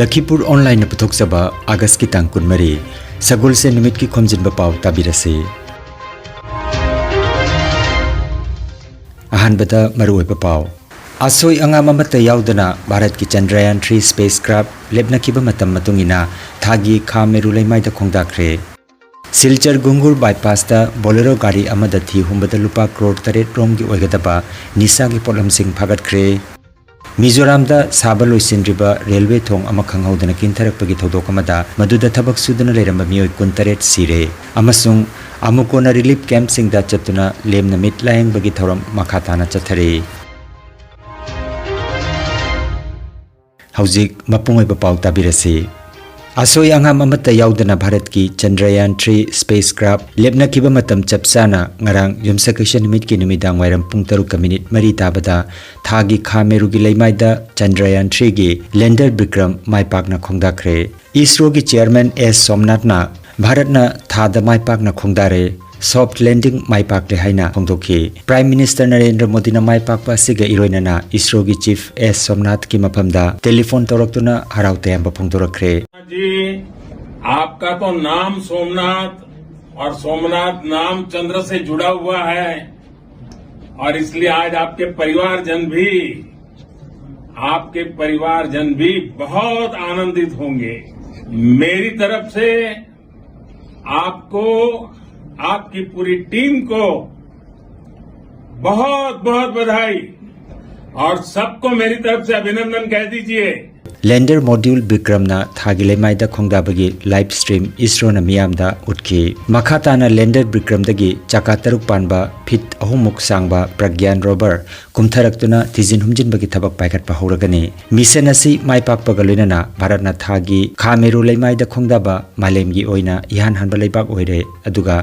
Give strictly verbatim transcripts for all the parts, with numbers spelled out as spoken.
ꯂꯈꯤꯄꯨꯔ ꯑꯣꯟꯂꯥꯏꯟꯅ ꯄꯨꯊꯣꯛꯆꯕ ꯑꯥꯒꯁꯀꯤ ꯇꯥꯡ ꯀꯨꯟꯃꯔꯤ, ꯁꯒꯣꯜꯁꯦꯟ ꯅꯨꯃꯤꯠꯀꯤ ꯈꯣꯝꯖꯤꯟꯕ ꯄꯥꯎ ꯇꯥꯕꯤꯔꯁꯤ꯫ ꯑꯍꯥꯟꯕꯗ ꯃꯔꯨꯑꯣꯏꯕ ꯄꯥꯎ꯫ ꯑꯁꯣꯏ ꯑꯉꯥꯝ ꯑꯃꯠꯇ ꯌꯥꯎꯗꯅ ꯚꯥꯔꯠꯀꯤ ꯆꯟꯗ꯭ꯔꯌꯥꯟ ꯊ꯭ꯔꯤ ꯁ꯭ꯄꯦꯁ ꯀ꯭ꯔꯥꯐ ꯂꯦꯞꯅꯈꯤꯕ ꯃꯇꯝ ꯃꯇꯨꯡ ꯏꯟꯅ ꯊꯥꯒꯤ ꯈꯥ ꯃꯦꯔꯨ ꯂꯩꯃꯥꯏꯗ ꯈꯣꯡꯗꯥꯈ꯭ꯔꯦ꯫ ꯁꯤꯜꯆꯔ ꯒꯨꯡꯒꯨꯔ ꯕꯥꯏꯄꯥꯁꯇ ꯕꯣꯂꯦꯔꯣ ꯒꯥꯔꯤ ꯑꯃꯗ ꯊꯤ ꯍꯨꯝꯕꯗ ꯂꯨꯄꯥ ꯀ꯭ꯔꯣꯔ ꯇꯔꯦꯠ ꯔꯣꯝꯒꯤ ꯑꯣꯏꯒꯗꯕ ꯅꯤꯁꯥꯒꯤ ꯄꯣꯠꯂꯝꯁꯤꯡ ꯐꯥꯒꯠꯈ꯭ꯔꯦ꯫ ꯃꯤꯖꯣꯔꯥꯝꯗ ꯁꯥꯕ ꯂꯣꯏꯁꯤꯟꯗ꯭ꯔꯤꯕ ꯔꯦꯜꯋꯦ ꯊꯣꯡ ꯑꯃ ꯈꯪꯍꯧꯗꯅ ꯀꯤꯟꯊꯔꯛꯄꯒꯤ ꯊꯧꯗꯣꯛ ꯑꯃꯗ ꯃꯗꯨꯗ ꯊꯕꯛ ꯁꯨꯗꯨꯅ ꯂꯩꯔꯝꯕ ꯃꯤꯑꯣꯏ ꯀꯨꯟꯇꯔꯦꯠ ꯁꯤꯔꯦ ꯑꯃꯁꯨꯡ ꯑꯃꯨꯛ ꯀꯣꯟꯅ ꯔꯤꯂꯤꯐ ꯀꯦꯝꯞꯁꯤꯡꯗ ꯆꯠꯇꯨꯅ ꯂꯦꯝꯅ ꯃꯤꯠ ꯂꯥꯌꯦꯡꯕꯒꯤ ꯊꯧꯔꯝ ꯃꯈꯥ ꯇꯥꯅ ꯆꯠꯊꯔꯤ꯫ ꯍꯧꯖꯤꯛ ꯃꯄꯨꯡ ꯑꯣꯏꯕ ꯄꯥꯎ ꯇꯥꯕꯤꯔꯁꯤ꯫ ꯑꯁꯣꯏ ꯑꯉꯥꯝ ꯑꯃꯠꯇ ꯌꯥꯎꯗꯅ ꯚꯥꯔꯠꯀꯤ ꯆꯟꯗ꯭ꯔꯌꯥꯟ ꯊ꯭ꯔꯤ ꯁ꯭ꯄꯦꯁ ꯀ꯭ꯔꯥꯐ ꯂꯦꯞꯅꯈꯤꯕ ꯃꯇꯝ ꯆꯞ ꯆꯥꯅ ꯉꯔꯥꯡ ꯌꯨꯝꯁꯀꯩꯁ ꯅꯨꯃꯤꯠꯀꯤ ꯅꯨꯃꯤꯗꯥꯡ ꯋꯥꯏꯔꯝ ꯄꯨꯡ ꯇꯔꯨꯛꯀ ꯃꯤꯅꯤꯠ ꯃꯔꯤ ꯇꯥꯕꯗ ꯊꯥꯒꯤ ꯈꯥ ꯃꯦꯔꯨꯒꯤ ꯂꯩꯃꯥꯏꯗ ꯆꯟꯗ꯭ꯔꯌꯥꯟ ꯊ꯭ꯔꯤꯒꯤ ꯂꯦꯟꯗꯔ ꯕꯤꯀ꯭ꯔꯝ ꯃꯥꯏ ꯄꯥꯛꯅ ꯈꯣꯡꯗꯥꯈ꯭ꯔꯦ꯫ ꯏꯁꯔꯣꯒꯤ ꯆꯤꯌꯔꯃꯦꯟ ꯑꯦꯁ ꯁꯣꯝꯅꯥꯊꯅ ꯚꯥꯔꯠꯅ ꯊꯥꯗ ꯃꯥꯏ ꯄꯥꯛꯅ ꯈꯣꯡꯗꯥꯔꯦ, ꯁꯣꯐꯠ ꯂꯦꯟꯗꯤꯡ ꯃꯥꯏ ꯄꯥꯛꯂꯦ ꯍꯥꯏꯅ ꯐꯣꯡꯗꯣꯛꯈꯤ꯫ ꯄ꯭ꯔꯥꯏꯝ ꯃꯤꯅꯤꯁꯇꯔ ꯅꯔꯦꯟꯗ꯭ꯔ ꯃꯣꯗꯤꯅ ꯃꯥꯏ ꯄꯥꯛꯄ ꯑꯁꯤꯒ ꯏꯔꯣꯏꯅꯅ ꯏꯁꯔꯣꯒꯤ ꯆꯤꯐ ꯑꯦꯁ ꯁꯣꯝꯅꯥꯊꯀꯤ ꯃꯐꯝꯗ ꯇꯦꯂꯤꯐꯣꯟ ꯇꯧꯔꯛꯇꯨꯅ ꯍꯔꯥꯎ ꯇꯌꯥꯝꯕ ꯐꯣꯡꯗꯣꯔꯛꯈ꯭ꯔꯦ꯫ जी, आपका तो नाम सोमनाथ और सोमनाथ नाम चंद्र से जुड़ा हुआ है, और इसलिए आज आपके परिवारजन भी, आपके परिवारजन भी बहुत आनंदित होंगे। मेरी तरफ से आपको, आपकी पूरी टीम को बहुत बहुत बधाई, और सबको मेरी तरफ से अभिनंदन कह दीजिए। ꯂꯦꯟꯗꯔ ꯃꯣꯗ꯭ꯌꯨꯜ ꯕꯤꯀ꯭ꯔꯝꯅ ꯊꯥꯒꯤ ꯂꯩꯃꯥꯏꯗ ꯈꯣꯡꯗꯥꯕꯒꯤ ꯂꯥꯏꯚ ꯁ꯭ꯇ꯭ꯔꯤꯝ ꯏꯁꯔꯣꯅ ꯃꯤꯌꯥꯝꯗ ꯎꯠꯈꯤ꯫ ꯃꯈꯥ ꯇꯥꯅ ꯂꯦꯟꯗꯔ ꯕꯤꯀ꯭ꯔꯝꯗꯒꯤ ꯆꯀꯥ ꯇꯔꯨꯛ ꯄꯥꯟꯕ ꯐꯤꯠ ꯑꯍꯨꯝꯃꯨꯛ ꯁꯥꯡꯕ ꯄ꯭ꯔꯒ꯭ꯌꯥꯟ ꯔꯣꯚꯔ ꯀꯨꯝꯊꯔꯛꯇꯨꯅ ꯊꯤꯖꯤꯟ ꯍꯨꯝꯖꯤꯟꯕꯒꯤ ꯊꯕꯛ ꯄꯥꯏꯈꯠꯄ ꯍꯧꯔꯒꯅꯤ꯫ ꯃꯤꯁꯟ ꯑꯁꯤ ꯃꯥꯏ ꯄꯥꯛꯄꯒ ꯂꯣꯏꯅꯅ ꯚꯥꯔꯠꯅ ꯊꯥꯒꯤ ꯈꯥ ꯃꯦꯔꯨ ꯂꯩꯃꯥꯏꯗ ꯈꯣꯡꯗꯥꯕ ꯃꯥꯂꯦꯝꯒꯤ ꯑꯣꯏꯅ ꯏꯍꯥꯟ ꯍꯥꯟꯕ ꯂꯩꯕꯥꯛ ꯑꯣꯏꯔꯦ꯫ ꯑꯗꯨꯒ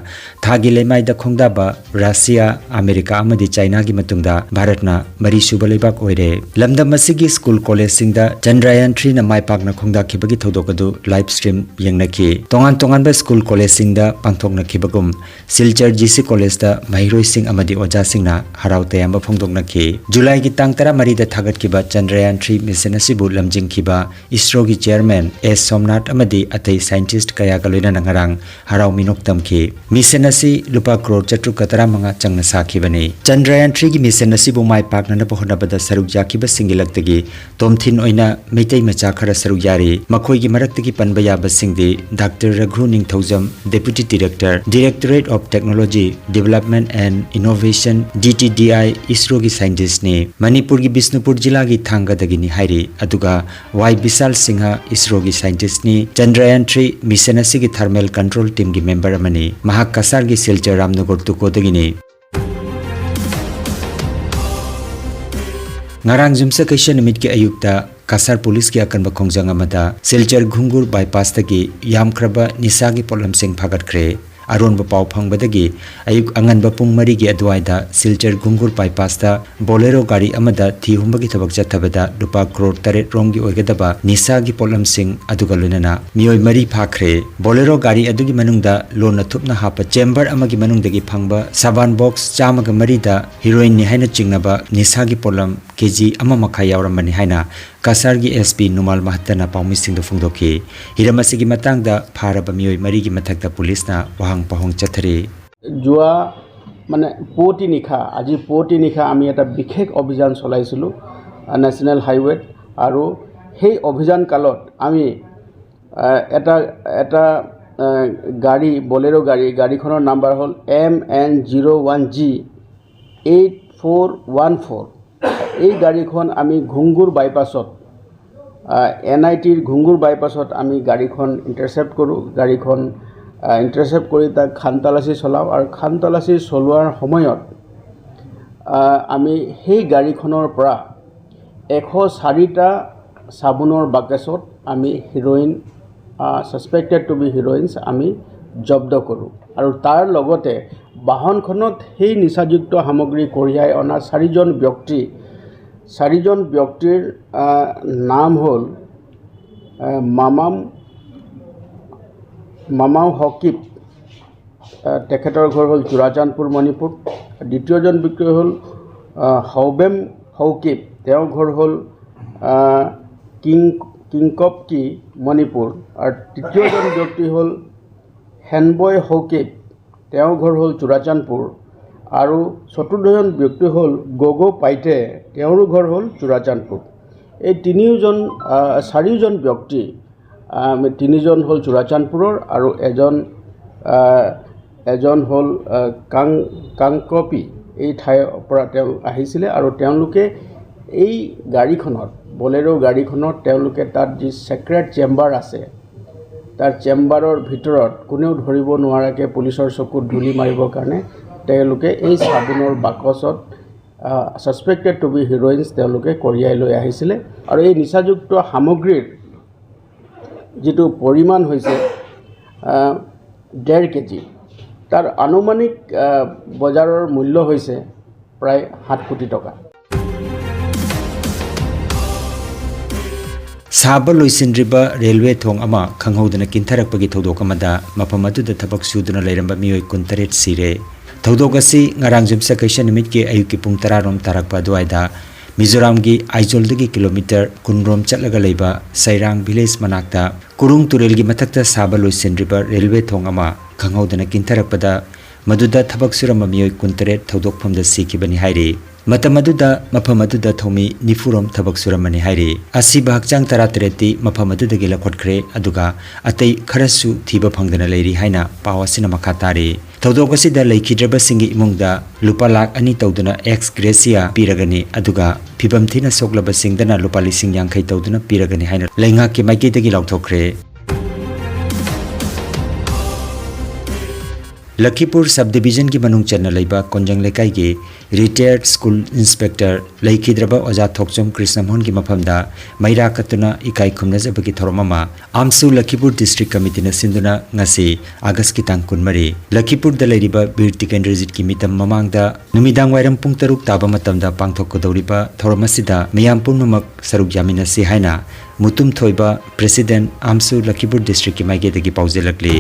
ꯊꯥꯒꯤ ꯂꯩꯃꯥꯏꯗ ꯈꯣꯡꯗꯥꯕ ꯔꯁꯤꯌꯥ, ꯑꯃꯦꯔꯤꯀꯥ ꯑꯃꯗꯤ ꯆꯥꯏꯅꯥꯒꯤ ꯃꯇꯨꯡꯗ ꯚꯥꯔꯠꯅ ꯃꯔꯤꯁꯨꯕ ꯂꯩꯕꯥꯛ ꯑꯣꯏꯔꯦ꯫ ꯂꯝꯗꯝ ꯑꯁꯤꯒꯤ ꯁ꯭ꯀꯨꯜ ꯀꯣꯂꯦꯖꯁꯤꯡꯗ ꯆꯟꯗ꯭ꯔꯌꯥꯟ ꯊ꯭ꯔꯤꯅ ꯃꯥꯏ ꯄꯥꯛꯅ ꯈꯣꯡꯗꯥꯈꯤꯕꯒꯤ ꯊꯧꯗꯣꯛ ꯑꯗꯨ ꯂꯥꯏꯚ ꯁ꯭ꯇ꯭ꯔꯤꯝ ꯌꯦꯡꯅꯈꯤ꯫ ꯇꯣꯉꯥꯟ ꯇꯣꯉꯥꯟꯕ ꯁ꯭ꯀꯨꯜ ꯀꯣꯂꯦꯖꯁꯤꯡꯗ ꯄꯥꯡꯊꯣꯛꯅꯈꯤꯕꯒꯨꯝ ꯁꯤꯜꯆꯔ ꯖꯤ ꯁꯤ ꯀꯣꯂꯦꯖꯇ ꯃꯍꯩꯔꯣꯏꯁꯤꯡ ꯑꯃꯗꯤ ꯑꯣꯖꯥꯁꯤꯡꯅ ꯍꯔꯥꯎ ꯇꯌꯥꯝꯕ ꯐꯣꯡꯗꯣꯛꯅꯈꯤ꯫ ꯖꯨꯂꯥꯏꯒꯤ ꯇꯥꯡ ꯇꯔꯥꯃꯔꯤꯗ ꯊꯥꯒꯠꯈꯤꯕ ꯆꯟꯗ꯭ꯔꯌꯥꯟ ꯊ꯭ꯔꯤ ꯃꯤꯁꯟ ꯑꯁꯤꯕꯨ ꯂꯝꯖꯤꯡꯈꯤꯕ ꯏꯁꯔꯣꯒꯤ ꯆꯤꯌꯔꯃꯦꯟ ꯑꯦꯁ ꯁꯣꯝꯅꯥꯊ ꯑꯃꯗꯤ ꯑꯇꯩ ꯁꯥꯏꯟꯇꯤꯁ꯭ꯠ ꯀꯌꯥꯒ ꯂꯣꯏꯅꯅ ꯉꯔꯥꯡ ꯍꯔꯥꯎ ꯃꯤꯅꯣꯛ ꯇꯝꯈꯤ꯫ ꯃꯤꯁꯟ ꯑꯁꯤ ꯂꯨꯄꯥ ꯀ꯭ꯔꯣꯔ ꯆꯥꯇ꯭ꯔꯨꯛꯀ ꯇꯔꯥꯃꯉꯥ ꯆꯪꯅ ꯁꯥꯈꯤꯕꯅꯤ꯫ ꯆꯟꯗ꯭ꯔꯌꯥꯟ ꯊ꯭ꯔꯤꯒꯤ ꯃꯤꯁꯟ ꯑꯁꯤꯕꯨ ꯃꯥꯏ ꯄꯥꯛꯅꯅꯕ ꯍꯣꯠꯅꯕꯗ ꯁꯔꯨꯛ ꯌꯥꯈꯤꯕꯁꯤꯡꯒꯤ ꯂꯛꯇꯒꯤ ꯇꯣꯝꯊꯤꯟ ꯑꯣꯏꯅ ꯃꯩꯇꯩ ꯃꯆꯥ ꯈꯔ ꯁꯔꯨꯛ ꯌꯥꯔꯤ꯫ ꯃꯈꯣꯏꯒꯤ ꯃꯔꯛꯇꯒꯤ ꯄꯟꯕ ꯌꯥꯕꯁꯤꯡꯗꯤ doctor ꯔꯘꯨ Ningthoujam, Deputy Director, Directorate of Technology Development and Innovation, D T D I, ꯏꯁꯔꯣꯒꯤ ꯁꯥꯏꯟꯇꯤꯁ꯭ꯠꯅꯤ꯫ ꯃꯅꯤꯄꯨꯔꯒꯤ ꯕꯤꯁꯅꯨꯄꯨꯔ ꯖꯤꯂꯥꯒꯤ ꯊꯥꯡꯒꯗꯒꯤꯅꯤ ꯍꯥꯏꯔꯤ꯫ ꯑꯗꯨꯒ ꯋꯥꯏ ꯕꯤꯁꯥꯜ ꯁꯤꯡꯍ, ꯏꯁꯔꯣꯒꯤ ꯁꯥꯏꯟꯇꯤꯁ꯭ꯠꯅꯤ꯫ ꯆꯟꯗ꯭ꯔꯌꯥꯟ ꯊ꯭ꯔꯤ ꯃꯤꯁꯟ ꯑꯁꯤꯒꯤ ꯊꯔꯃꯦꯜ ꯀꯟꯇ꯭ꯔꯣꯜ ꯇꯤꯝꯒꯤ ꯃꯦꯝꯕꯔ ꯑꯃꯅꯤ꯫ ꯃꯍꯥꯛ ꯀꯁꯥꯔꯒꯤ ꯁꯤꯜꯆꯔ ꯔꯥꯝꯅꯒꯔ ꯇꯨꯀꯣꯗꯒꯤꯅꯤ꯫ ꯉꯔꯥꯡ ꯌꯨꯝꯁꯀꯩꯁ ꯅꯨꯃꯤꯠꯀꯤ ꯑꯌꯨꯛꯇ ꯀꯁꯥꯔ ꯄꯨꯂꯤꯁꯀꯤ ꯑꯀꯟꯕ ꯈꯣꯡꯖꯪ ꯑꯃꯗ ꯁꯤꯜꯆꯔ ꯘꯨꯡꯒꯨꯔ ꯕꯥꯏꯄꯥꯁꯇꯒꯤ ꯌꯥꯝꯈ꯭ꯔꯕ ꯅꯤꯁꯥꯒꯤ ꯄꯣꯠꯂꯝꯁꯤꯡ ꯐꯥꯒꯠꯈ꯭ꯔꯦ꯫ ꯑꯔꯣꯟꯕ ꯄꯥꯎ ꯐꯪꯕꯗꯒꯤ ꯑꯌꯨꯛ ꯑꯉꯟꯕ ꯄꯨꯡ ꯃꯔꯤꯒꯤ ꯑꯗꯨꯋꯥꯏꯗ ꯁꯤꯜꯆꯔ ꯘꯨꯡꯒꯨꯔ ꯕꯥꯏꯄꯥꯁꯇ ꯕꯣꯂꯦꯔꯣ ꯒꯥꯔꯤ ꯑꯃꯗ ꯊꯤ ꯍꯨꯝꯕꯒꯤ ꯊꯕꯛ ꯆꯠꯊꯕꯗ ꯂꯨꯄꯥ ꯀ꯭ꯔꯣꯔ ꯇꯔꯦꯠ ꯔꯣꯝꯒꯤ ꯑꯣꯏꯒꯗꯕ ꯅꯤꯁꯥꯒꯤ ꯄꯣꯠꯂꯝꯁꯤꯡ ꯑꯗꯨꯒ ꯂꯣꯏꯅꯅ ꯃꯤꯑꯣꯏ ꯃꯔꯤ ꯐꯥꯈ꯭ꯔꯦ꯫ ꯕꯣꯂꯦꯔꯣ ꯒꯥꯔꯤ ꯑꯗꯨꯒꯤ ꯃꯅꯨꯡꯗ ꯂꯣꯟꯅ ꯊꯨꯞꯅ ꯍꯥꯞꯄ ꯆꯦꯝꯕꯔ ꯑꯃꯒꯤ ꯃꯅꯨꯡꯗꯒꯤ ꯐꯪꯕ ꯁꯥꯕꯥꯟ ꯕꯣꯛꯁ ꯆꯥꯝꯃꯒ ꯃꯔꯤꯗ ꯍꯤꯔꯣꯏꯟꯅꯤ ꯍꯥꯏꯅ ꯆꯤꯡꯅꯕ ꯅꯤꯁꯥꯒꯤ ꯄꯣꯠꯂꯝ ꯀꯦ ꯖꯤ ꯑꯃ ꯃꯈꯥꯏ ꯌꯥꯎꯔꯝꯕꯅꯤ ꯍꯥꯏꯅ ꯀꯁꯥꯔꯒꯤ ꯑꯦꯁ ꯄꯤ ꯅꯨꯃꯥꯜ ꯃꯍꯠꯇꯅ ꯄꯥꯎꯃꯤꯁꯤꯡꯗ ꯐꯣꯡꯗꯣꯛꯈꯤ꯫ ꯍꯤꯔꯝ ꯑꯁꯤꯒꯤ ꯃꯇꯥꯡꯗ ꯐꯥꯔꯕ ꯃꯤꯑꯣꯏ ꯃꯔꯤꯒꯤ ꯃꯊꯛꯇ ꯄꯨꯂꯤꯁꯅ ꯋꯥꯍꯪ ꯄꯥꯎꯍꯪ ꯆꯠꯊꯔꯤ꯫ যোৱা মানে পুৱতি নিশা, আজি পুৱতি নিশা আমি এটা বিশেষ অভিযান চলাইছিলোঁ, আ, নেশ্যনেল হাইৱেত। আৰু সেই অভিযান কালত আমি, আ, এটা, এটা, আ, গাড়ী, বলেৰ' গাড়ী, গাড়ীখনৰ নাম্বাৰ হ'ল M N zero one G eight four one four। এই গাড়ীখন আমি ঘুংগুৰ বাইপাছত, আ, এন আই টিৰ ঘুংগুৰ বাইপাছত আমি গাড়ীখন ইণ্টাৰচেপ্ট কৰোঁ। গাড়ীখন, আ, ইণ্টাৰচেপ্ট কৰি তাক খান তালাচী চলাওঁ আৰু খান তালাচী চলোৱাৰ সময়ত, আ, আমি সেই গাড়ীখনৰ পৰা এশ চাৰিটা চাবোনৰ বাকচত আমি হিৰইন, আ, ছাছপেক্টেড টু বি হিৰইনছ আমি জব্দ কৰোঁ। আৰু তাৰ লগতে বাহনখনত সেই নিচাযুক্ত সামগ্ৰী কঢ়িয়াই অনা চাৰিজন ব্যক্তি, চাৰিজন ব্যক্তিৰ, আ, নাম হ'ল আহ, মামাম মামাও হকিব, আহ, তেখেতৰ ঘৰ হ'ল চুৰাচান্দপুৰ, মণিপুৰ। দ্বিতীয়জন ব্যক্তি হ'ল, আহ, হৌবেম হৌকিব, তেওঁৰ ঘৰ হ'ল, আহ, কিং কিংকপকি, মণিপুৰ। আৰু তৃতীয়জন ব্যক্তি হ'ল হেনবৈ হৌকিব, তেওঁৰ ঘৰ হ'ল চুৰাচান্দপুৰ। আৰু চতুৰ্থজন ব্যক্তি হ'ল গগো পাইথে, তেওঁৰো ঘৰ হ'ল চুৰাচান্দপুৰ। এই তিনিওজন, আহ, চাৰিওজন ব্যক্তি, আহ, তিনিজন হ'ল চুৰাচান্দপুৰৰ আৰু এজন, আহ, এজন হ'ল, আহ, কাং কাংকপি। এই ঠাইৰ পৰা তেওঁ আহিছিলে আৰু তেওঁলোকে এই গাড়ীখনত, বলেৰ' গাড়ীখনত তেওঁলোকে তাত যি ছিক্ৰেট চেম্বাৰ আছে, তাৰ চেম্বাৰৰ ভিতৰত কোনেও ধৰিব নোৱাৰাকৈ পুলিচৰ চকুত ধূলি মাৰিবৰ কাৰণে তেওঁলোকে এই চাবোনৰ বাকচত ছাছপেক্টেড টু বি হিৰইনছ তেওঁলোকে কঢ়িয়াই লৈ আহিছিলে। আৰু এই নিচাযুক্ত সামগ্ৰীৰ যিটো পৰিমাণ হৈছে, আহ, ডেৰ কেজি, তাৰ আনুমানিক, আহ, বজাৰৰ মূল্য হৈছে প্ৰায় সাত কোটি টকা। ꯁꯥꯕ ꯂꯣꯏꯁꯤꯟꯗ꯭ꯔꯤꯕ ꯔꯦꯜꯋꯦ ꯊꯣꯡ ꯑꯃ ꯈꯪꯍꯧꯗꯅ ꯀꯤꯟꯊꯔꯛꯄꯒꯤ ꯊꯧꯗꯣꯛ ꯑꯃꯗ ꯃꯐꯝ ꯑꯗꯨꯗ ꯊꯕꯛ ꯁꯨꯗꯨꯅ ꯂꯩꯔꯝꯕ ꯃꯤꯑꯣꯏ ꯀꯨꯟꯇꯔꯦꯠ ꯁꯤꯔꯦ꯫ ꯊꯧꯗꯣꯛ ꯑꯁꯤ ꯉꯔꯥꯡ ꯌꯨꯝꯁꯀꯩꯁ ꯅꯨꯃꯤꯠꯀꯤ ꯑꯌꯨꯛꯀꯤ ꯄꯨꯡ ꯇꯔꯥꯔꯣꯝ ꯇꯥꯔꯛꯄ ꯑꯗꯨꯋꯥꯏꯗ ꯃꯤꯖꯣꯔꯥꯝꯒꯤ ꯑꯥꯏꯖꯣꯜꯗꯒꯤ ꯀꯤꯂꯣꯃꯤꯇꯔ ꯀꯨꯟꯔꯣꯝ ꯆꯠꯂꯒ ꯂꯩꯕ ꯁꯩꯔꯥꯡ ꯚꯤꯂꯦꯖ ꯃꯅꯥꯛꯇ ꯀꯨꯔꯨꯡ ꯇꯨꯔꯦꯜꯒꯤ ꯃꯊꯛꯇ ꯁꯥꯕ ꯂꯣꯏꯁꯤꯟꯗ꯭ꯔꯤꯕ ꯔꯦꯜꯋꯦ ꯊꯣꯡ ꯑꯃ ꯈꯪꯍꯧꯗꯅ ꯀꯤꯟꯊꯔꯛꯄꯗ ꯃꯗꯨꯗ ꯊꯕꯛ ꯁꯨꯔꯝꯕ ꯃꯤꯑꯣꯏ ꯀꯨꯟꯇꯔꯦꯠ ꯊꯧꯗꯣꯛꯐꯝꯗ ꯁꯤꯈꯤꯕꯅꯤ ꯍꯥꯏꯔꯤ꯫ ꯃꯇꯝ ꯑꯗꯨꯗ ꯃꯐꯝ ꯑꯗꯨꯗ ꯊꯧꯃꯤ ꯅꯤꯐꯨꯔꯣꯝ ꯊꯕꯛ ꯁꯨꯔꯝꯕꯅꯤ ꯍꯥꯏꯔꯤ꯫ ꯑꯁꯤꯕ ꯍꯛꯆꯥꯡ ꯇꯔꯥꯇꯔꯦꯠꯇꯤ ꯃꯐꯝ ꯑꯗꯨꯗꯒꯤ ꯂꯧꯈꯠꯈ꯭ꯔꯦ, ꯑꯗꯨꯒ ꯑꯇꯩ ꯈꯔꯁꯨ ꯊꯤꯕ ꯐꯪꯗꯅ ꯂꯩꯔꯤ ꯍꯥꯏꯅ ꯄꯥꯎ ꯑꯁꯤꯅ ꯃꯈꯥ ꯇꯥꯔꯤ꯫ ꯊꯧꯗꯣꯛ ꯑꯁꯤꯗ ꯂꯩꯈꯤꯗ꯭ꯔꯕꯁꯤꯡꯒꯤ ꯏꯃꯨꯡꯗ ꯂꯨꯄꯥ ꯂꯥꯈ ꯑꯅꯤ ꯇꯧꯗꯨꯅ ꯑꯦꯛꯁ ꯒ꯭ꯔꯦꯁꯤꯌꯥ ꯄꯤꯔꯒꯅꯤ, ꯑꯗꯨꯒ ꯐꯤꯕꯝ ꯊꯤꯅ ꯁꯣꯛꯂꯕꯁꯤꯡꯗꯅ ꯂꯨꯄꯥ ꯂꯤꯁꯤꯡ ꯌꯥꯡꯈꯩ ꯇꯧꯗꯨꯅ ꯄꯤꯔꯒꯅꯤ ꯍꯥꯏꯅ ꯂꯩꯉꯥꯛꯀꯤ ꯃꯥꯏꯀꯩꯗꯒꯤ ꯂꯥꯎꯊꯣꯛꯈ꯭ꯔꯦ꯫ ꯂꯈꯤꯄꯨꯔ ꯁꯕ ꯗꯤꯕꯤꯖꯟꯒꯤ ꯃꯅꯨꯡ ꯆꯟꯅ ꯂꯩꯕ ꯀꯣꯟꯖꯪ ꯂꯩꯀꯥꯏꯒꯤ ꯔꯤꯇꯥꯌꯔꯗ ꯁ꯭ꯀꯨꯜ ꯏꯟꯁꯄꯦꯛꯇꯔ ꯂꯩꯈꯤꯗ꯭ꯔꯕ ꯑꯣꯖꯥ ꯊꯣꯛꯆꯣꯝ ꯀ꯭ꯔꯤꯁꯅꯃꯣꯍꯟꯒꯤ ꯃꯐꯝꯗ ꯃꯩꯔꯥ ꯀꯠꯇꯨꯅ ꯏꯀꯥꯏ ꯈꯨꯝꯅꯖꯕꯒꯤ ꯊꯧꯔꯝ ꯑꯃ ꯑꯥꯝꯁꯨ ꯂꯈꯤꯄꯨꯔ ꯗꯤꯁꯇ꯭ꯔꯤꯛ ꯀꯃꯤꯇꯤꯅ ꯁꯤꯟꯗꯨꯅ ꯉꯁꯤ ꯑꯥꯒꯁꯀꯤ ꯇꯥꯡ ꯀꯨꯟꯃꯔꯤ ꯂꯈꯤꯄꯨꯔꯗ ꯂꯩꯔꯤꯕ ꯕꯤꯔ ꯇꯤꯀꯦꯟꯗ꯭ꯔꯖꯤꯠꯀꯤ ꯃꯤꯇꯝ ꯃꯃꯥꯡꯗ ꯅꯨꯃꯤꯗꯥꯡ ꯋꯥꯏꯔꯝ ꯄꯨꯡ ꯇꯔꯨꯛ ꯇꯥꯕ ꯃꯇꯝꯗ ꯄꯥꯡꯊꯣꯛꯀꯗꯧꯔꯤꯕ ꯊꯧꯔꯝ ꯑꯁꯤꯗ ꯃꯤꯌꯥꯝ ꯄꯨꯝꯅꯃꯛ ꯁꯔꯨꯛ ꯌꯥꯃꯤꯟꯅꯁꯤ ꯍꯥꯏꯅ ꯃꯨꯇꯨꯝ ꯊꯣꯏꯕ, ꯄ꯭ꯔꯦꯁꯤꯗꯦꯟꯠ, ꯑꯥꯝꯁꯨ ꯂꯈꯤꯄꯨꯔ ꯗꯤꯁꯇ꯭ꯔꯤꯛꯀꯤ ꯃꯥꯏꯀꯩꯗꯒꯤ ꯄꯥꯎꯖꯦꯜꯂꯛꯂꯤ꯫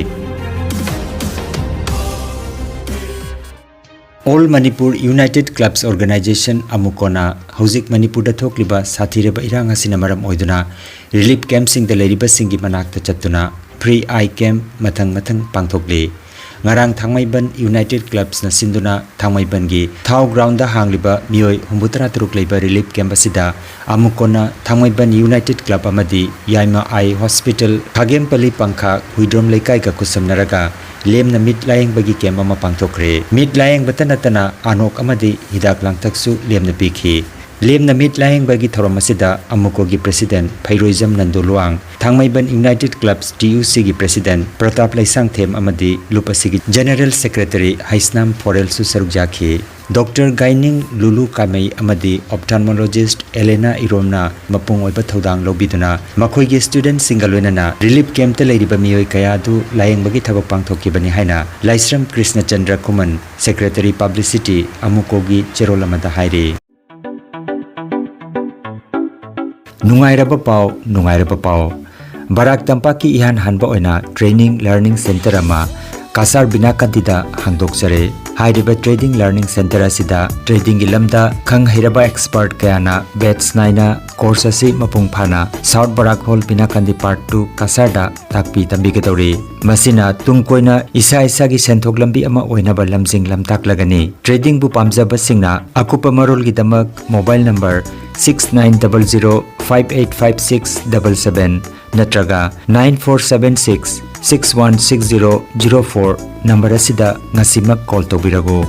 All Manipur United Clubs Organisation, ꯑꯃꯨꯀꯣꯅ ꯍꯧꯖꯤꯛ ꯃꯅꯤꯄꯨꯔꯗ ꯊꯣꯛꯂꯤꯕ ꯁꯥꯊꯤꯔꯕ ꯏꯔꯥꯡ ꯑꯁꯤꯅ ꯃꯔꯝ ꯑꯣꯏꯗꯨꯅ ꯔꯤꯂꯤꯐ ꯀꯦꯝꯞꯁꯤꯡꯗ ꯂꯩꯔꯤꯕꯁꯤꯡꯒꯤ ꯃꯅꯥꯛꯇ ꯆꯠꯇꯨꯅ ꯐ꯭ꯔꯤ ꯑꯥꯏ ꯀꯦꯝꯞ ꯃꯊꯪ ꯃꯊꯪ ꯄꯥꯡꯊꯣꯛꯂꯤ꯫ ꯉꯔꯥꯡ ꯊꯥꯡꯃꯩꯕꯟ ꯌꯨꯅꯥꯏꯇꯦꯗ ꯀ꯭ꯂꯕꯁꯅ ꯁꯤꯟꯗꯨꯅ ꯊꯥꯡꯃꯩꯕꯟꯒꯤ ꯊꯥꯎ ꯒ꯭ꯔꯥꯎꯟꯗ ꯍꯥꯡꯂꯤꯕ ꯃꯤꯑꯣꯏ ꯍꯨꯝꯐꯨꯇꯔꯥ ꯇꯔꯨꯛ ꯂꯩꯕ ꯔꯤꯂꯤꯐ ꯀꯦꯝꯞ ꯑꯁꯤꯗ ꯑꯃꯨꯀꯣꯟꯅ ꯊꯥꯡꯃꯩꯕꯟ ꯌꯨꯅꯥꯏꯇꯦꯗ ꯀ꯭ꯂꯕ ꯑꯃꯗꯤ ꯌꯥꯏꯃ ꯑꯥꯏ ꯍꯣꯁꯄꯤꯇꯥꯜ, ꯈꯥꯒꯦꯝꯄꯜꯂꯤ ꯄꯪꯈꯥ, ꯍꯨꯏꯗ꯭ꯔꯣꯝ ꯂꯩꯀꯥꯏꯒ ꯈꯨꯠꯁꯝꯅꯔꯒ ꯂꯦꯝꯅ ꯃꯤꯠ ꯂꯥꯌꯦꯡꯕꯒꯤ ꯀꯦꯝꯞ ꯑꯃ ꯄꯥꯡꯊꯣꯛꯈ꯭ꯔꯦ꯫ ꯃꯤꯠ ꯂꯥꯌꯦꯡꯕꯇ ꯅꯠꯇꯅ ꯑꯅꯣꯛ ꯑꯃꯗꯤ ꯍꯤꯗꯥꯛ ꯂꯥꯡꯊꯛꯁꯨ ꯂꯦꯝꯅ ꯄꯤꯈꯤ꯫ ꯂꯦꯝꯅ ꯃꯤꯠ ꯂꯥꯌꯦꯡꯕꯒꯤ ꯊꯧꯔꯝ ꯑꯁꯤꯗ ꯑꯃꯨꯀꯣꯒꯤ ꯄ꯭ꯔꯦꯁꯤꯗꯦꯟꯠ ꯐꯩꯔꯣꯏꯖꯝ ꯅꯟꯗꯨ ꯂꯨꯋꯥꯡ, ꯊꯥꯡꯃꯩꯕꯟ ꯌꯨꯅꯥꯏꯇꯦꯗ ꯀ꯭ꯂꯕꯁ ꯇꯤ ꯌꯨ ꯁꯤꯒꯤ ꯄ꯭ꯔꯦꯁꯤꯗꯦꯟꯠ ꯄ꯭ꯔꯇꯥꯞ ꯂꯩꯁꯥꯡꯊꯦꯝ ꯑꯃꯗꯤ ꯂꯨꯞ ꯑꯁꯤꯒꯤ ꯖꯦꯅꯔꯦꯜ ꯁꯦꯀ꯭ꯔꯦꯇꯔꯤ ꯍꯩꯁꯅꯥꯝ ꯐꯣꯔꯦꯜꯁꯨ ꯁꯔꯨꯛ ꯌꯥꯈꯤ꯫ ꯗꯣꯛꯇꯔ ꯒꯥꯏꯅꯤꯡ ꯂꯨꯂꯨ ꯀꯥꯃꯩ ꯑꯃꯗꯤ ꯑꯣꯞꯊꯥꯜꯃꯣꯂꯣꯖꯤꯁ꯭ꯠ ꯑꯦꯂꯦꯅꯥ ꯏꯔꯣꯝꯅ ꯃꯄꯨꯡ ꯑꯣꯏꯕ ꯊꯧꯗꯥꯡ ꯂꯧꯕꯤꯗꯨꯅ ꯃꯈꯣꯏꯒꯤ ꯁ꯭ꯇꯨꯗꯦꯟꯠꯁꯤꯡꯒ ꯂꯣꯏꯅꯅ ꯔꯤꯂꯤꯐ ꯀꯦꯝꯞꯇ ꯂꯩꯔꯤꯕ ꯃꯤꯑꯣꯏ ꯀꯌꯥ ꯑꯗꯨ ꯂꯥꯌꯦꯡꯕꯒꯤ ꯊꯕꯛ ꯄꯥꯡꯊꯣꯛꯈꯤꯕꯅꯤ ꯍꯥꯏꯅ ꯂꯥꯏꯁ꯭ꯔꯝ ꯀ꯭ꯔꯤꯁꯅꯆꯟꯗ꯭ꯔ ꯈꯨꯃꯟ, ꯁꯦꯀ꯭ꯔꯦꯇꯔꯤ ꯄꯕ꯭ꯂꯤꯁꯤꯇꯤ, ꯑꯃꯨꯀꯣꯒꯤ ꯆꯦꯔꯣꯜ ꯑꯃꯗ ꯍꯥꯏꯔꯤ꯫ ꯅꯨꯡꯉꯥꯏꯔꯕ ꯄꯥꯎ, ꯅꯨꯡꯉꯥꯏꯔꯕ ꯄꯥꯎ꯫ ꯕꯔꯥꯛ ꯇꯝꯄꯥꯛꯀꯤ ꯏꯍꯥꯟ ꯍꯥꯟꯕ ꯑꯣꯏꯅ ꯇ꯭ꯔꯦꯅꯤꯡ ꯂꯔꯅꯤꯡ ꯁꯦꯟꯇꯔ ꯑꯃ ꯀꯁꯥꯔ ꯕꯤꯅꯥꯀꯥꯟꯇꯤꯗ ꯍꯥꯡꯗꯣꯛꯆꯔꯦ꯫ ꯍꯥꯏꯔꯤꯕ ꯇ꯭ꯔꯦꯗꯤꯡ ꯂꯔꯅꯤꯡ ꯁꯦꯟꯇꯔ ꯑꯁꯤꯗ ꯇ꯭ꯔꯦꯗꯤꯡꯒꯤ ꯂꯝꯗ ꯈꯪ ꯍꯩꯔꯕ ꯑꯦꯛꯁꯄꯔꯠ ꯀꯌꯥꯅ ꯕꯦꯠꯆ ꯅꯥꯏꯅ ꯀꯣꯔꯁ ꯑꯁꯤ ꯃꯄꯨꯡ ꯐꯥꯅ ꯁꯥꯎꯠ ꯕꯔꯥꯛ ꯍꯣꯜ ꯕꯤꯅꯥꯀꯥꯟꯇꯤ ꯄꯥꯔꯠ ꯇꯨ ꯀꯁꯥꯔꯗ ꯇꯥꯛꯄꯤ ꯇꯝꯕꯤꯒꯗꯧꯔꯤ꯫ ꯃꯁꯤꯅ ꯇꯨꯡ ꯀꯣꯏꯅ ꯏꯁꯥ ꯏꯁꯥꯒꯤ ꯁꯦꯟꯊꯣꯛ ꯂꯝꯕꯤ ꯑꯃ ꯑꯣꯏꯅꯕ ꯂꯝꯖꯤꯡ ꯂꯝꯇꯥꯛꯂꯒꯅꯤ꯫ ꯇ꯭ꯔꯦꯗꯤꯡꯕꯨ ꯄꯥꯝꯖꯕꯁꯤꯡꯅ ꯑꯀꯨꯞꯄ ꯃꯔꯣꯜꯒꯤꯗꯃꯛ mobile number six nine double zero five eight five six double seven ꯅꯠꯇ꯭ꯔꯒ nine four seven six six one six zero zero four number ꯑꯁꯤꯗ ꯉꯁꯤꯃꯛ ꯀꯣꯜ ꯇꯧꯕꯤꯔꯛꯎ꯫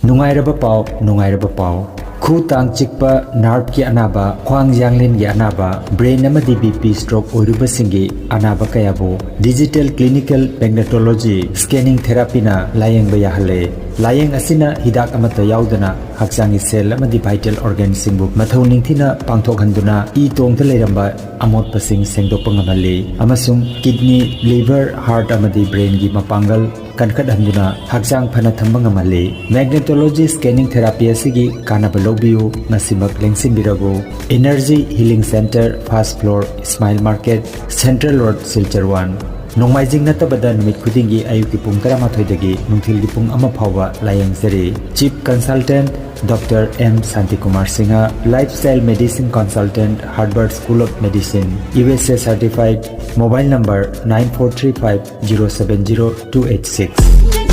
ꯅꯨꯡꯉꯥꯏꯔꯕ ꯄꯥꯎ, ꯅꯨꯡꯉꯥꯏꯔꯕ ꯄꯥꯎ꯫ ꯈꯨ ꯇꯥꯡ ꯆꯤꯛꯄ, ꯅꯥꯔꯚꯀꯤ ꯑꯅꯥꯕ, ꯈ꯭ꯋꯥꯡ ꯌꯥꯡꯂꯦꯟꯒꯤ ꯑꯅꯥꯕ, ꯕ꯭ꯔꯦꯟ ꯑꯃꯗꯤ ꯕꯤ ꯄꯤ ꯁ꯭ꯇ꯭ꯔꯣꯛ ꯑꯣꯏꯔꯨꯕꯁꯤꯡꯒꯤ ꯑꯅꯥꯕ ꯀꯌꯥꯕꯨ digital clinical magnetology scanning therapyꯅ ꯂꯥꯌꯦꯡꯕ ꯌꯥꯍꯜꯂꯦ꯫ ꯂꯥꯌꯦꯡ ꯑꯁꯤꯅ ꯍꯤꯗꯥꯛ ꯑꯃꯠꯇ ꯌꯥꯎꯗꯅ ꯍꯛꯆꯥꯡꯒꯤ cell ꯑꯃꯗꯤ vital organꯁꯤꯡꯕꯨ ꯃꯊꯧ ꯅꯤꯡꯊꯤꯅ ꯄꯥꯡꯊꯣꯛꯍꯟꯗꯨꯅ ꯏ ꯇꯣꯡꯗ ꯂꯩꯔꯝꯕ ꯑꯃꯣꯠꯄꯁꯤꯡ ꯁꯦꯡꯗꯣꯛꯄ ꯉꯝꯍꯜꯂꯤ ꯑꯃꯁꯨꯡ kidney, liver, heart ꯑꯃꯗꯤ brainꯒꯤ ꯃꯄꯥꯡꯒꯜ ꯀꯟꯈꯠꯍꯟꯗꯨꯅ ꯍꯛꯆꯥꯡ ꯐꯅ ꯊꯝꯕ ꯉꯝꯍꯜꯂꯤ꯫ Magnetology scanning therapy ꯑꯁꯤꯒꯤ ꯀꯥꯟꯅꯕ ꯂꯧꯕꯤꯌꯨ, ꯉꯁꯤꯃꯛ ꯂꯦꯡꯁꯤꯟꯕꯤꯔꯕꯨ꯫ Energy Healing Center, first floor, Smile Market, Central Road, Silchar one꯫ ꯅꯣꯡꯃꯥꯏꯖꯤꯡ ꯅꯠꯇꯕꯗ ꯅꯨꯃꯤꯠ ꯈꯨꯗꯤꯡꯒꯤ ꯑꯌꯨꯛꯀꯤ ꯄꯨꯡ ꯇꯔꯥꯃꯥꯊꯣꯏꯗꯒꯤ ꯅꯨꯡꯊꯤꯜꯒꯤ ꯄꯨꯡ ꯑꯃ ꯐꯥꯎꯕ ꯂꯥꯌꯦꯡꯖꯔꯤ꯫ Chief Consultant Doctor M Shantikumar Singha, Lifestyle Medicine Consultant, Harvard School of Medicine, U S A certified, mobile number nine four three five zero seven zero two eight six꯫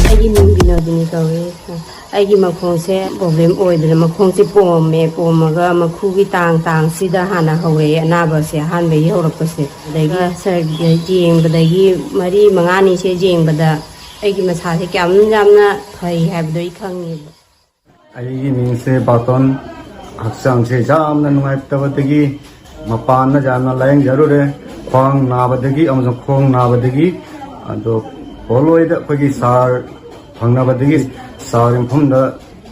ꯑꯩꯒꯤ ꯃꯤꯡ ꯕꯤꯅꯣꯗꯤꯅꯤ ꯀꯧꯏ꯫ ꯑꯩꯒꯤ ꯃꯈꯣꯡꯁꯦ problem ꯑꯣꯏꯗꯅ ꯃꯈꯣꯡꯁꯦ ꯄꯣꯝꯃꯦ꯫ ꯄꯣꯝꯃꯒ ꯃꯈꯨꯒꯤ ꯇꯥꯡ ꯇꯥꯡꯁꯤꯗ ꯍꯥꯟꯅ ꯍꯧꯔꯛꯑꯦ ꯑꯅꯥꯕꯁꯦ, ꯑꯍꯥꯟꯕꯒꯤ ꯍꯧꯔꯛꯄꯁꯦ꯫ ꯑꯗꯒꯤ ꯁꯔꯒꯤ ꯌꯦꯡꯕꯗꯒꯤ ꯃꯔꯤ ꯃꯉꯥꯅꯤꯁꯦ ꯌꯦꯡꯕꯗ ꯑꯩꯒꯤ ꯃꯁꯥꯁꯦ ꯀꯌꯥꯝ ꯌꯥꯝꯅ ꯐꯩ ꯍꯥꯏꯕꯗꯣ ꯑꯩ ꯈꯪꯉꯦꯕ꯫ ꯑꯩꯒꯤ ꯃꯤꯡꯁꯦ ꯕꯥꯇꯣꯟ꯫ ꯍꯛꯆꯥꯡꯁꯦ ꯌꯥꯝꯅ ꯅꯨꯡꯉꯥꯏꯇꯕꯗꯒꯤ ꯃꯄꯥꯟꯗ ꯌꯥꯝꯅ ꯂꯥꯌꯦꯡꯖꯔꯨꯔꯦ꯫ ꯈ꯭ꯋꯥꯡ ꯅꯥꯕꯗꯒꯤ ꯑꯃꯁꯨꯡ ꯈꯣꯡ ꯅꯥꯕꯗꯒꯤ, ꯑꯗꯣ ꯄꯣꯂꯣꯏꯗ ꯑꯩꯈꯣꯏꯒꯤ ꯁꯥꯔ ꯐꯪꯅꯕꯗꯒꯤ, ꯁꯥꯔꯒꯤ ꯃꯐꯝꯗ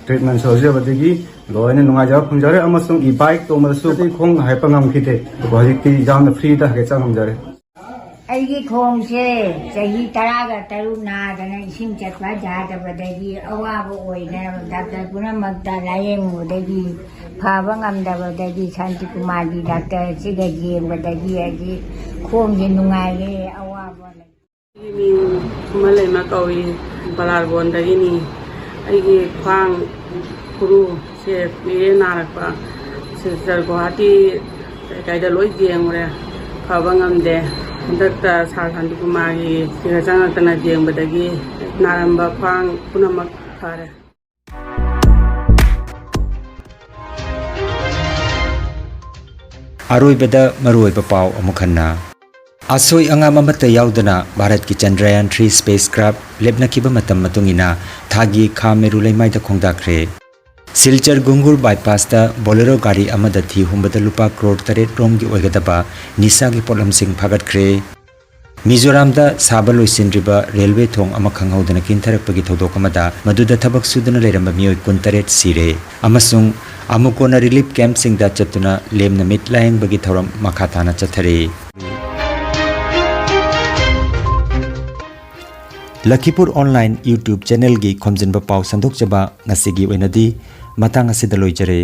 treatment ꯇꯧꯖꯕꯗꯒꯤ ꯂꯣꯏꯅ ꯅꯨꯡꯉꯥꯏꯖꯕ ꯐꯪꯖꯔꯦ꯫ ꯑꯃꯁꯨꯡ e-bike ꯇꯣꯡꯕꯗꯁꯨ ꯑꯩ ꯈꯣꯡ ꯍꯥꯏꯄ ꯉꯝꯈꯤꯗꯦ, ꯑꯗꯨꯕꯨ ꯍꯧꯖꯤꯛꯇꯤ ꯌꯥꯝꯅ free ꯗ ꯍꯥꯏꯒꯠꯆ ꯉꯝꯖꯔꯦ꯫ ꯑꯩꯒꯤ ꯈꯣꯡꯁꯦ ꯆꯍꯤ ꯇꯔꯥꯒ ꯇꯔꯨꯛ ꯅꯥꯗꯅ ꯏꯁꯤꯡ ꯆꯠꯄ ꯌꯥꯗꯕꯗꯒꯤ ꯑꯋꯥꯕ ꯑꯣꯏꯅ ꯗꯥꯛꯇꯔ ꯄꯨꯝꯅꯃꯛꯇ ꯂꯥꯌꯦꯡꯉꯨꯕꯗꯒꯤ ꯐꯕ ꯉꯝꯗꯕꯗꯒꯤ ꯁꯥꯟꯇꯤꯀꯨꯃꯥꯔꯒꯤ ꯗꯥꯛꯇꯔꯁꯤꯒ ꯌꯦꯡꯕꯗꯒꯤ ꯑꯩꯒꯤ ꯈꯣꯡꯁꯦ ꯅꯨꯡꯉꯥꯏꯔꯦ, ꯑꯋꯥꯕ ꯂꯩ꯫ ꯑꯩꯒꯤ ꯃꯤꯡ ꯈꯨꯃꯟꯂꯩꯃ ꯀꯧꯏ, ꯕꯂꯥꯔꯒꯣꯟꯗꯒꯤꯅꯤ꯫ ꯑꯩꯒꯤ ꯈ꯭ꯋꯥꯡ ꯈꯨꯔꯨꯁꯦ ꯀꯨꯏꯔꯦ ꯅꯥꯔꯛꯄ꯫ ꯁꯤꯜꯆꯔ, ꯒꯨꯋꯥꯍꯥꯇꯤ ꯀꯩꯀꯩꯗ ꯂꯣꯏ ꯌꯦꯡꯉꯨꯔꯦ, ꯐꯕ ꯉꯝꯗꯦ꯫ ꯍꯟꯗꯛꯇ ꯁꯥꯔ ꯁꯥꯟꯇꯤꯀꯨꯃꯥꯔꯒꯤ ꯁꯤꯗ ꯆꯪꯉꯛꯇꯅ ꯌꯦꯡꯕꯗꯒꯤ ꯅꯥꯔꯝꯕ ꯈ꯭ꯋꯥꯡ ꯄꯨꯝꯅꯃꯛ ꯐꯔꯦ꯫ ꯑꯔꯣꯏꯕꯗ ꯃꯔꯨꯑꯣꯏꯕ ꯄꯥꯎ ꯑꯃꯨꯛ ꯍꯟꯅ꯫ ꯑꯁꯣꯏ ꯑꯉꯥꯝ ꯑꯃꯠꯇ ꯌꯥꯎꯗꯅ ꯚꯥꯔꯠꯀꯤ ꯆꯟꯗ꯭ꯔꯌꯥꯟ three spacecraft ꯂꯦꯞꯅꯈꯤꯕ ꯃꯇꯝ ꯃꯇꯨꯡ ꯏꯟꯅ ꯊꯥꯒꯤ ꯈꯥ ꯃꯦꯔꯨ ꯂꯩꯃꯥꯏꯗ ꯈꯣꯡꯗꯥꯈ꯭ꯔꯦ꯫ ꯁꯤꯜꯆꯔ ꯒꯨꯡꯒꯨꯔ ꯕꯥꯏꯄꯥꯁꯇ ꯕꯣꯂꯦꯔꯣ ꯒꯥꯔꯤ ꯑꯃꯗ ꯊꯤ ꯍꯨꯝꯕꯗ ꯂꯨꯄꯥ ꯀ꯭ꯔꯣꯔ ꯇꯔꯦꯠ ꯔꯣꯝꯒꯤ ꯑꯣꯏꯒꯗꯕ ꯅꯤꯁꯥꯒꯤ ꯄꯣꯠꯂꯝꯁꯤꯡ ꯐꯥꯒꯠꯈ꯭ꯔꯦ꯫ ꯃꯤꯖꯣꯔꯥꯝꯗ ꯁꯥꯕ ꯂꯣꯏꯁꯤꯟꯗ꯭ꯔꯤꯕ ꯔꯦꯜꯋꯦ ꯊꯣꯡ ꯑꯃ ꯈꯪꯍꯧꯗꯅ ꯀꯤꯟꯊꯔꯛꯄꯒꯤ ꯊꯧꯗꯣꯛ ꯑꯃꯗ ꯃꯗꯨꯗ ꯊꯕꯛ ꯁꯨꯗꯨꯅ ꯂꯩꯔꯝꯕ ꯃꯤꯑꯣꯏ ꯀꯨꯟꯇꯔꯦꯠ ꯁꯤꯔꯦ ꯑꯃꯁꯨꯡ ꯑꯃꯨꯛ ꯀꯣꯟꯅ ꯔꯤꯂꯤꯐ ꯀꯦꯝꯞꯁꯤꯡꯗ ꯆꯠꯇꯨꯅ ꯂꯦꯝꯅ ꯃꯤꯠ ꯂꯥꯌꯦꯡꯕꯒꯤ ꯊꯧꯔꯝ ꯃꯈꯥ ꯇꯥꯅ ꯆꯠꯊꯔꯤ꯫ ꯂꯈꯤꯄꯨꯔ ꯑꯣꯟꯂꯥꯏꯟ YouTube ꯆꯦꯅꯦꯜꯒꯤ ꯈꯣꯝꯖꯤꯟꯕ ꯄꯥꯎ ꯁꯟꯗꯣꯛꯆꯕ ꯉꯁꯤꯒꯤ ꯑꯣꯏꯅꯗꯤ ꯃꯇꯥꯡ ꯑꯁꯤꯗ ꯂꯣꯏꯖꯔꯦ꯫